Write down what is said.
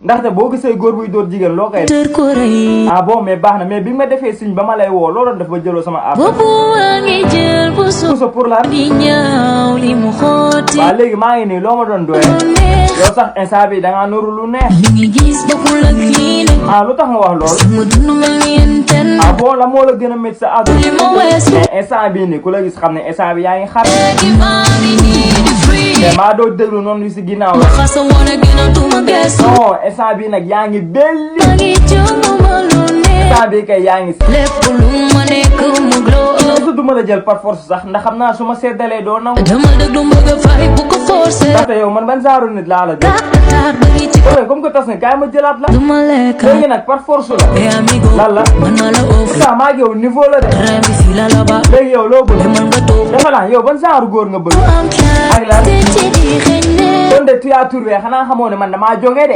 ndaxte boo gisee góor buy dóor jigéen loo koy ah bon mais baax na mais bi ma defee signe ba ma lay woo loo doon def ba jëloo sama appel puso pour la waaw léegi maa ngi nii loo ma doon doyee yow sax instant bi da ngaa nuru lu neex ah lu tax nga wax loolu ah bon la moo la gën a métti sa àdduna mais instant bii nii ku la gis xam ne instant bi yaa ngi xar mais maa doo déglu noonu li si ginnaaw la non instant bii nag yaa ngi belli instant bii kay yaa ngi si du ma la jël par force sax ndax xam naa su ma seddalee doo nangu ndaxte yow man ban genre nit laa la jël comme que tas nga kaay ma jëlaat la léegi nag par force la lan la pourtant maa ngi yow niveau la de léegi yow loo bëgg dafa laa yow ban genre góor nga bëgg ak lan kon de tu as trouvé xanaa xamoo ne man damaa jógee de